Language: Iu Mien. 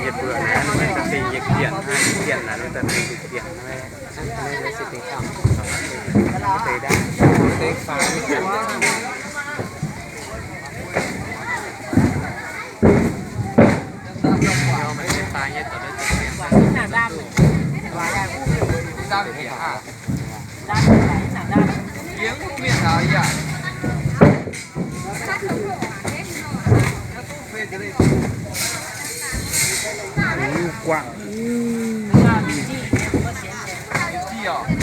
Yietc buonc naaiv, da'fingx yietc dienc, yietc dienc naaiv, da'fingx yietc dienc naaiv. Guangc.